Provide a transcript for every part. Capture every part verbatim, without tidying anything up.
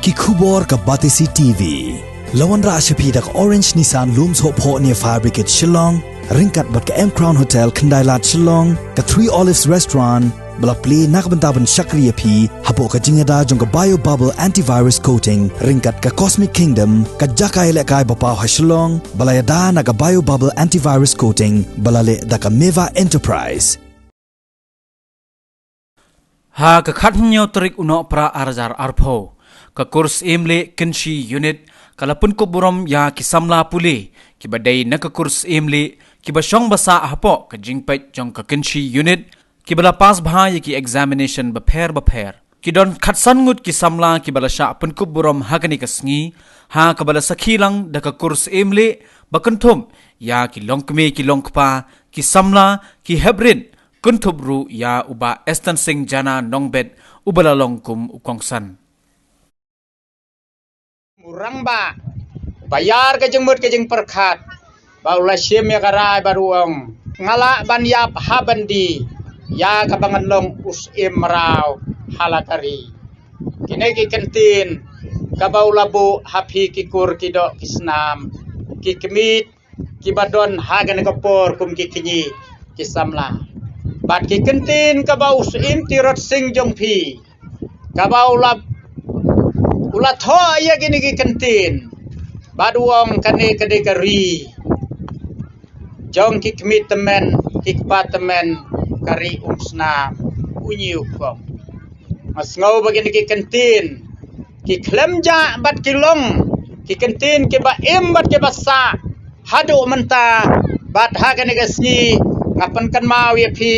Ki khubor ka Batesi T V. La wanrah sha phi da ka Orange Nissan Lum Sohphoh near Fire Brigade Shillong, ryngkat bad ka M Crown Hotel Khyndailad Shillong, ka Three Olives Restaurant, ba la plie na ka bynta ban shakri ïa phi hapoh ka jingïada jong ka Bio Bubble Antivirus Coating, ryngkat ka Cosmic Kingdom, ka jaka ïalehkai ba paw ha Shillong, ba la ïada na ka Bio Bubble Antivirus Coating, ba la leh da ka Meva Enterprise. Ha ka khathynñiew tarik u Nohprah ar hajar arphew, ka kur Syiem Leh Kynshi Unit ka la pynkup burom ïa ki samla pule kiba dei na ka kur Syiem Leh kiba shong ba sah hapoh ka jingpeit jong ka Kynshi Unit, kiba la pass bha ïa ki examination bapher bapher. Ki don khatsan ngut ki samla kiba la shah pynkup burom ha kane ka sngi, ha kaba la sakhi lang da ka kur Syiem Leh ba kynthup ïa ki longkmie ki longkpa, ki samla, ki heprit, kynthup ruh ïa u Bah Esther Singh Jana Nongbet, uba la long kum u kongsan. U rangbah ba ïar ka jingmut ka jingpyrkhat, ba u la shim ïa ka rai bad u ong, nga lah ban ïap ha ban die ïa kaba ngan long u syiem mraw ha la ka ri. Kine ki kyntien kaba u la buh ha phi ki kur ki doh ki snam, ki kmie kiba don ha kane ka por kum ki kñi ki samla. Bad ki kyntien kaba u Syiem Tirot Sing jong phi, kaba u la, u la thoh ïa kine ki kyntien bad u ong kane ka dei ka ri jong ki kmie tymmen, ki kpa tymmen, ka ri Umsnam, u ñiewkong. Nga sngew ba kine ki kyntien ki khlem jah bad ki long ki kyntien kiba im bad kiba sah haduh mynta. Bad ha kane ka sngi nga pynkynmaw ïa phi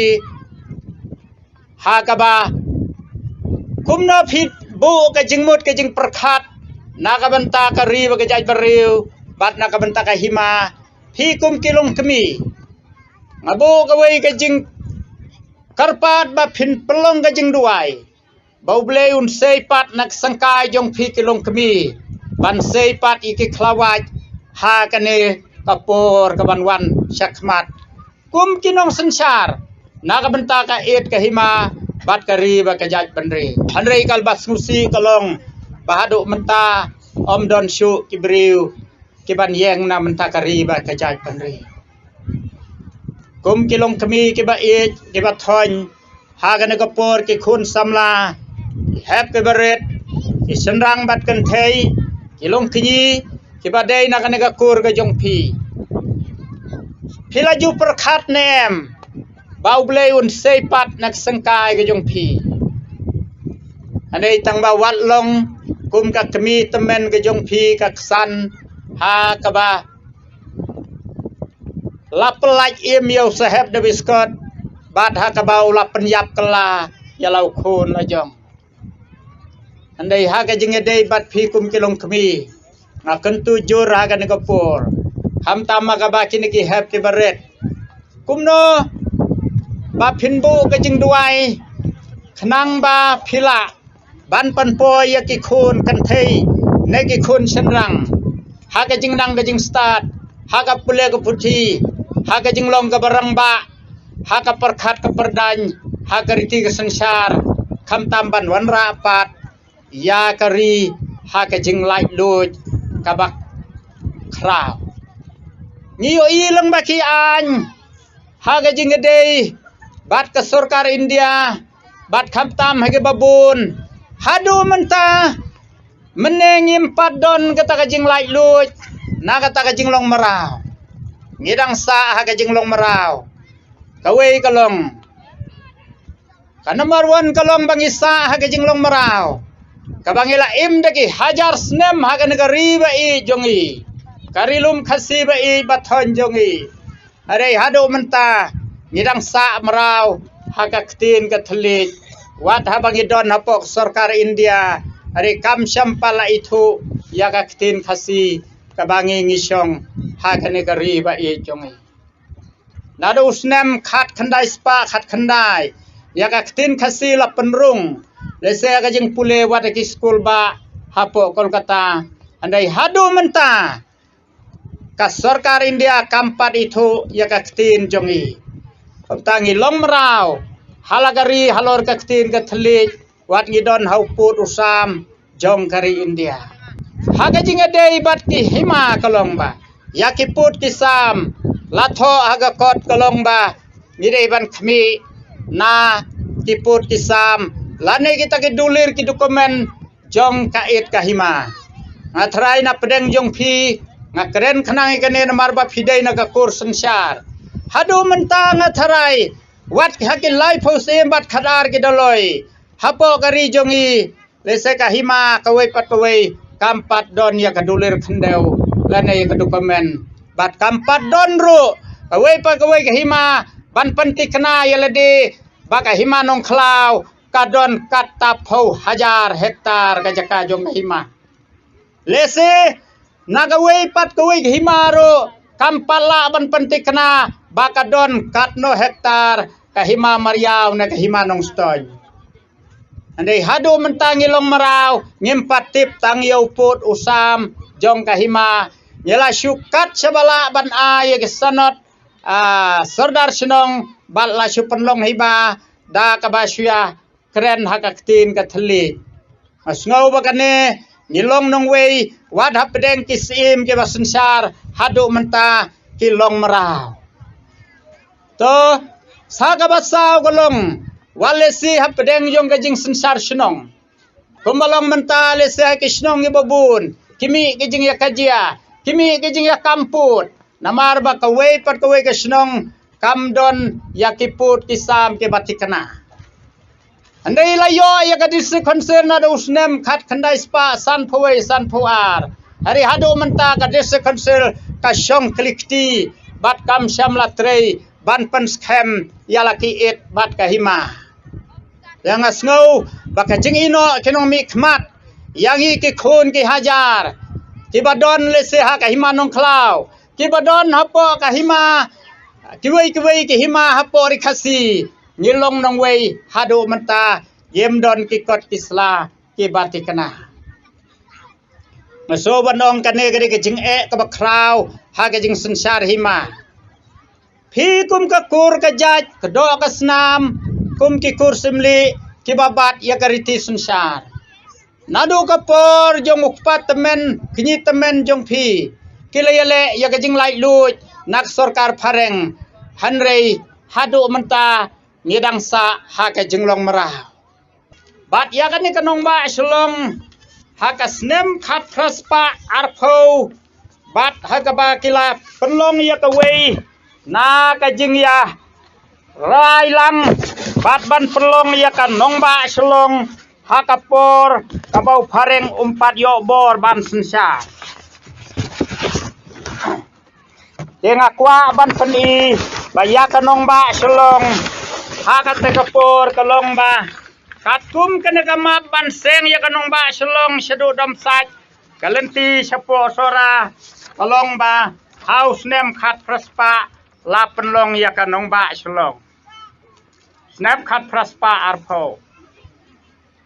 ha kaba kumno phi buh ka jingmut ka jingpyrkhat na ka bynta ka ri bad ka jaitbynriew bad na ka bynta ka hima. Phi kum ki longkmie, nga buh kawei ka jingkyrpad ba phin pynlong ka jingduwai ba U Blei un sei pat na ka syngkai jong phi ki longkmie, ban sei pat ïa ki khlawait ha kane ka por kaban wan shakhmat kum ki nongsynshar na ka bynta ka ïit ka hima bad ka ri bad ka jaitbynriew. Hynrei ka la ba sngewsih ka long ba haduh mynta ym don shuh ki briew kiban ïeng na ka bynta ka ri bad ka jaitbynriew. Kum ki longkmie kiba ïeit kiba thoiñ, ha kane ka por ki khun samla, ki hep kiba rit, ki shynrang bad kynthei, ki longkñi kiba dei na kane ka kur ka jong phi, phi la ju pyrkhat ne em ba U Blei un sei pat na ka syngkai ka jong phi? Hynrei tang ba wat long kum ka kmie tymmen ka jong phi ka ksan ha kaba la pyllait im ïa u sahep da biskot bad ha kaba u la pynïap kylla ïa la u khun la jong. Hynrei ha ka jingïadei bad phi kum ki longkmie, nga kyntu jur ha kane ka por, khamtam ha kaba kine ki hep kiba rit, kumno ba phin buh ka jingduwai khnang ba phi lah ban pynpoi ïa ki khun kynthei ne ki khun shynrang ha ka jingnang ka jingstad, ha ka pule ka puthi, ha ka jinglong kaba rangbah, ha ka pyrkhat ka pyrdaiñ, ha ka riti ka synshar, khamtam ban wanrah pat ïa ka ri ha ka jinglaitluid kaba khraw. Ngi ïohi lang ba ki aiñ ha ka jingïadei bad ka sorkar India bad khamtam ha kiba bun. Haduh mynta mynne ngim pat don kata ka jinglaitluid na kata ka jinglong mraw. Ngi dang sah ha ka jinglong mraw. Kawei ka long, ka number one ka long ba ngi sah ha ka jinglong mraw kaba ngi la im da ki hajar snem ha kane ka ri ba ïeit jong ngi, ka ri lum Khasi ba ïeit ba thoiñ jong ngi. Hynrei haduh mynta ngi dang sah mraw ha ka ktien ka thylliej, wat haba ngi don hapoh ka sorkar India, hynrei kam shym pat la ithuh ïa ka ktien Khasi kaba ngi ngi shong ha kane ka ri ba ïeit jong ngi. Naduh u snem khatkhyndai spah khatkhyndai, ïa ka ktien Khasi la pynrung, lehse ïa ka jingpule wat ha ki skul bah hapoh Kolkata. Hynrei haduh mynta ka sorkar India kam pat ithuh ïa ka ktien jong ngi. Kumta ngi long mraw ha la ka ri halor ka ktien ka thylliej, wat ngi don ha u pud u sam jong ka ri India. Ha ka jingïadei bad ki hima ka long ba ïa ki pud ki sam la thoh ha ka kot ka long ba ngi dei ban khmih na ki pud ki sam lane kita ki dulir ki dokumen jong ka it ka hima. Nga tharai na pdeng jong phi nga kren khnang ïa kane namar ba phi dei na ka kur synshar. Haduh mynta nga tharai wat ha ki laiphew snem bad khadar ki doloi hapoh ka ri jong ngi, lehse ka hima kawei pat kawei kam pat don ïa ka dulir khyndew lane ïa ka dokumen. Bad kam pat don ruh kawei pat kawei ka hima ban pynthikna ïa lade ba ka hima Nongkhlaw ka don katto phew hajar hektar ka jaka jong ka hima. Lehse na kawei pat kawei ka hima ruh kam pat lah ban pynthikna ba ka don katno hektar ka hima Mariaw ne ka hima Nongstoiñ. Hynrei haduh mynta ngi long mraw ngim pat tip tang ïa u pud u sam jong ka hima. Ngi la shu kat shaba lah ban ai ïa ki sanot, ah, sordar shnong bad la shu pynlong hi ba da kaba shu ïa kren ha ka ktien ka thylliej. Nga sngew ba kane ngi long nongwei wat hapdeng ki syiem kiba synshar haduh mynta ki long mraw. To sa kaba saw ka long wat lehse hapdeng jong ka jingsynshar shnong. Kumba long mynta lehse ha ki shnong kiba bun ki mih ki jingïakajia, ki mih ki jingïakam pud. Namar ba kawei pat kawei ka shnong kam don ïa ki pud ki sam kiba thikna. Hynrei la ïoh ïa ka District Council naduh u snem khatkhyndai spah sanphew wei sanphew ar. Hynrei haduh mynta ka District Council ka shong kli kti bad kam shym la trei ban pynskhem ïa la ki it bad ka hima. Ïa nga sngew ba ka jingïehnoh ki nongmihkhmat ïa ngi ki khun ki hajar kiba don lehse ha ka hima Nongkhlaw, kiba don hapoh ka hima, kiwei kiwei ki hima hapoh Ri Khasi, ngi long nongwei haduh mynta ngim don ki kot ki sla kiba thikna. Nga sngew ba nong kane ka dei ka jingeh kaba khraw ha ka jingsynshar hima. Phi kum ka kur ka jait ka doh ka snam kum ki kur symlieh kiba bat ïa ka riti synshar. Naduh ka por jong u kpa tymmen kñi tymmen jong phi ki la ïaleh ïa ka jinglaitluid na ka sorkar phareng. Hynrei haduh mynta ngi dang sah ha ka jinglong mraw. Bad ïa kane ka nongbah Shillong ha ka snem khatphra spah arphew bad ha kaba ki la pynlong ïa kawei na ka jingïarai lang bad ban pynlong ïa ka nongbah Shillong ha ka por kaba u phareng um pat ïoh bor ban synshar. Te nga kwah ban pyni ba ïa ka nongbah Shillong ha kata ka por ka long ba katkum kane ka map ban seng ïa ka nongbah Shillong shaduh Domsait ka lynti shapoh Sohra ka long ba ha u snem khatphra spah la pynlong ïa ka nongbah Shillong. Snem khatphra spah arphew.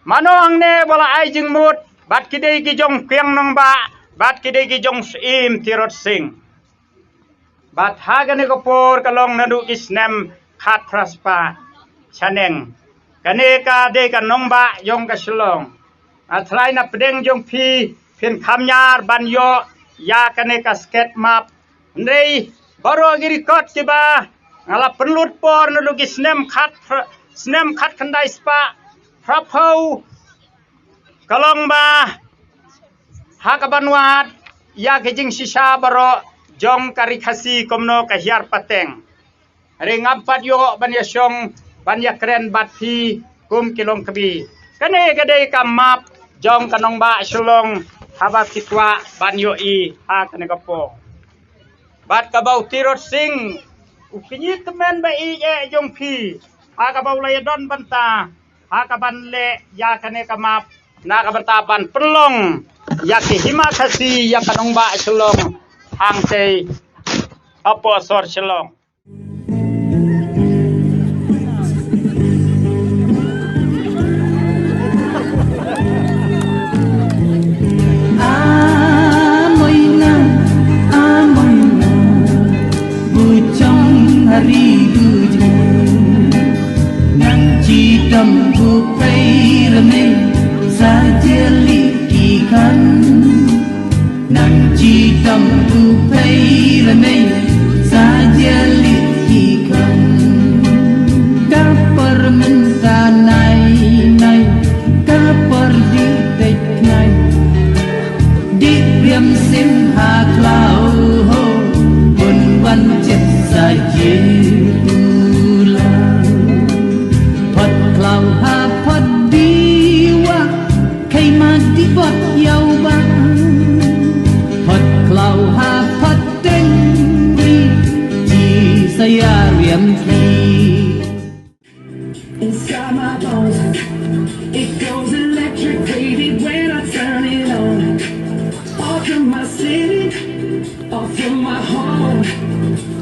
Mano hangne ba la ai jingmut bad ki dei ki jong kiang nongbah bad ki dei ki jong Syiem Tirot Sing. Bad ha kane ka por ka long naduh ki snem khatphra spah shaneng. Kane ka dei ka nongbah jong ka Shillong. Nga tharai na pdeng jong phi phin kham ñiar ban ïoh ïa kane ka sketch map. Hynrei baroh ki record kiba nga la pynlut por naduh ki snem khat, snem khatkhyndai spah phraphew ka long ba ha kaban wad ïa ki jingshisha baroh jong ka Ri Khasi kumno ka hiar pateng. Hynrei ngam pat ïoh ban ïashong ban ïakren bad phi kum ki longkmie. Kane ka dei ka map jong ka nongbah Shillong haba phi kwah ban ïohi ha kane ka por. Bad kaba u Tirot Sing u kñi tymmen ba ïeit eh jong phi ha kaba u la ïadon bynta ha kaban leh ïa kane ka map na ka bynta ban pynlong ïa ki hima Khasi ïa ka nongbah Shillong hangtei hapoh sor Shillong. Amoina, amoina, bujong hari bujong. Nang jidam bukai rene, sajeli Nang chi tam u phei ra nei sa jia li ki kan. Ka por mynta nai nai ka por di tek nai. Di riam sim ha klau ho bun wan chet sa jia u la. Phot klau ha phot di wa. Kei ma di bot yau ba. Phot klau ha phot teng ri. Ji sa ya riam ki. Inside my bones, it goes electric, baby, when I turn it on. Off from my city, off from my home.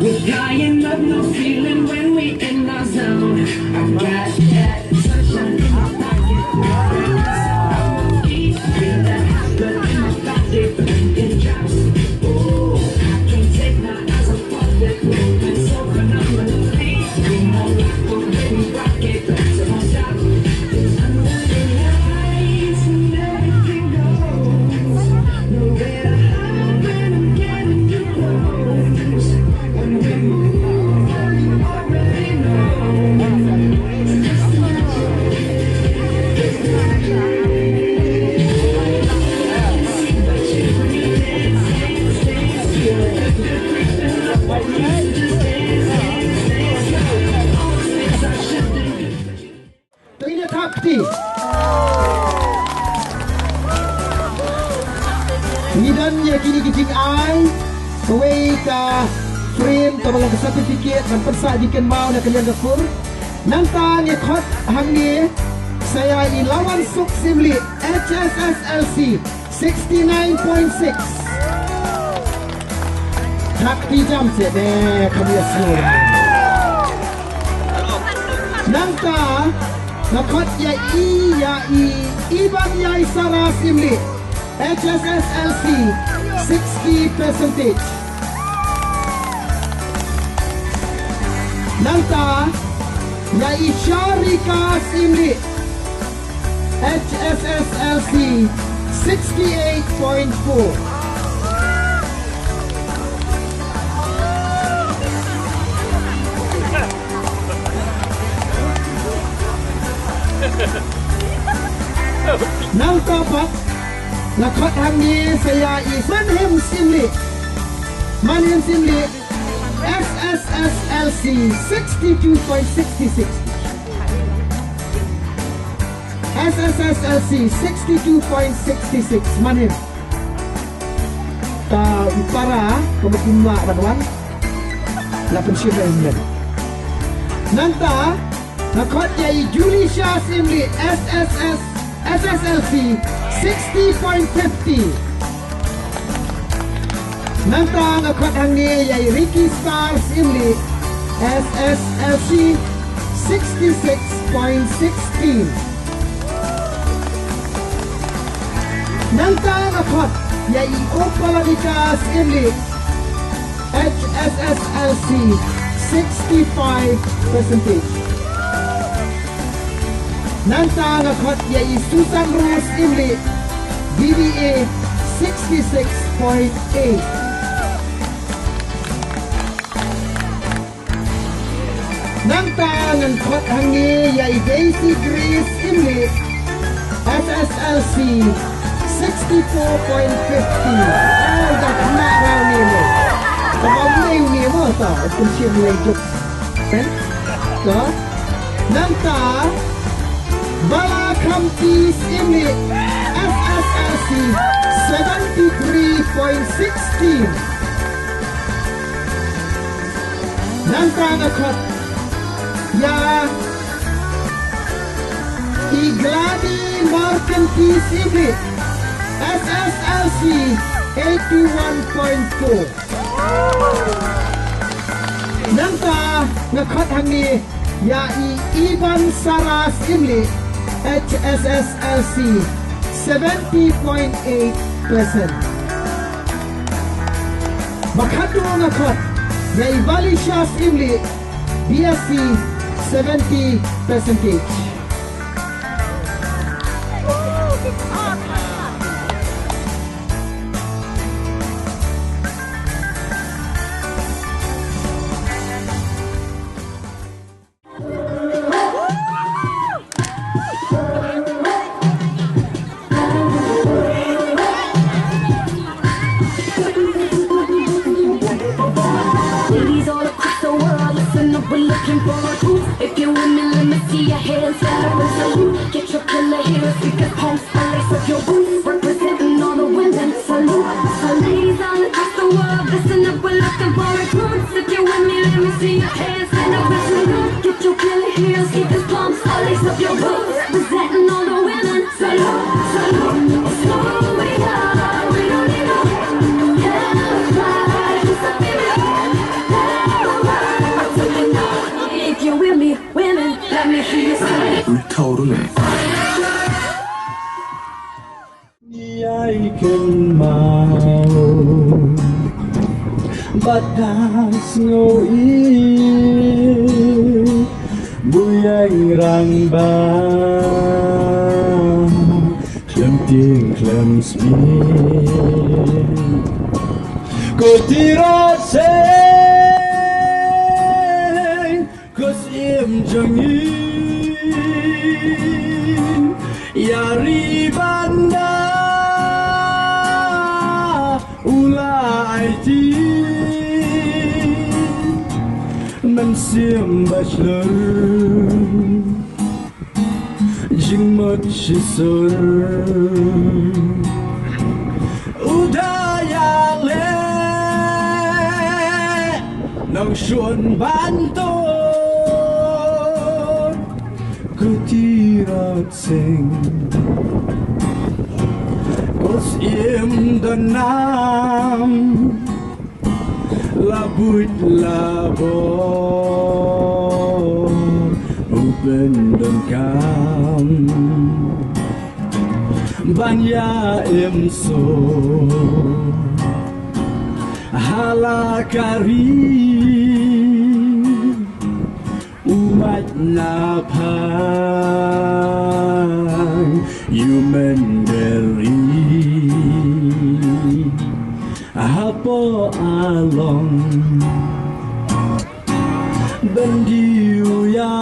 We're flying up, no feeling when we in our zone. I got that sunshine in my pocket. Feel that hot blood in my body when it drops. Ooh, I can't take my eyes off of it. Moving so phenomenally. Come on, rock, baby, rock it. Don't stop. Under the lights and everything goes. Nowhere to hide when I'm getting too close. To ine thap kti. Ngi don ïa kine ki jingai, kawei ka frame kaba long ka certificate ban pynsah jingkynmaw na ka liang ka kur. Nangta ngi khot hangne sa ïa i Lawan Suk Syiemlieh, H S S L C sixty nine point six. Thap kti jam seh de kham ïa sur. Nangta nga khot ïa i ïa i Iban ïa i Sara Syiemlieh, H S S L C sixty percentage. Nangta ïa i Sharika Syiemlieh, H S S L C sixty eight point four. Nangta pat nga khot hangne sa ïa i Manhim Syiemlieh. Manhim Syiemlieh, S S S L C sixty two point six six. S S S L C sixty two point six six. Manhim. Ta i para kaba kumba ban wan. La pynshim ïa i. Nangta nga khot ïa i Julisha Syiemlieh, S S S, S S L C sixty point fifty. Nangta nga khot hangne ïa i Ricky Star Syiemlieh, S S L C sixty six point sixteen. Nangta nga khot ïa i Opalika Syiemlieh, H S S L C sixty five percentage. Nangta nga khot ïa i Susan Rose Syiemlieh, B B A sixty six point eight. Nangta ngan khot hangne ïa i Daisy Grace Syiemlieh, S S L C sixty four point fifty. Oh, da kena rau ni mo. Ka bam ni ni mo ta, pun sim ni juk. Kan? Ka? Nangta Bala Khamti Syiemlieh, S S L C seventy three point sixteen. Nangta nga khot ïa i Gladi Markanti Syiemlieh, S S L C eighty one point four. Nangta nga khot hangne ïa i Iban Sara Syiemlieh, H S S L C seventy point eight percent. Ba khatduh nga khot ïa i Balisha Syiemlieh, B S C seventy percentage. Ïai kynmaw bad da sngew ïeit, bu ïeng rangbah khlem tieng khlem smiej. Ko Tirot Seng, ko Syiem jong ngi, ïa ri bad da u la aiti, mynsiem ba shlur, jingmut shisur. U da ïaleh nongshun ban tut, ko Tirot Seng, ko Syiem don nam, la buit la bor u pyndonkam ban ïa im suk ha la ka ri. U mait na phang ïa u mynder ri hapoh along, ban dei u ïa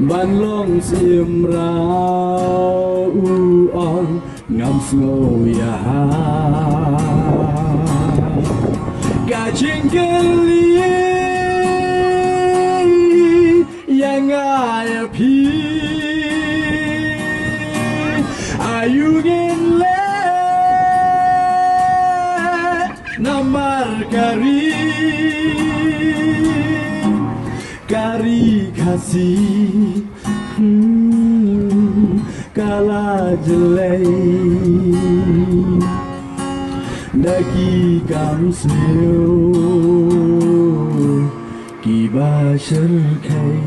ban long Syiem Raw, u ong ngam sngew ïa ha ka jingkylli ïa nga ïa phi. Aïu ngin leh namar ka ri, ka ri Khasi, hmm, ka la jlei da ki kam sniew kiba shyrkhei.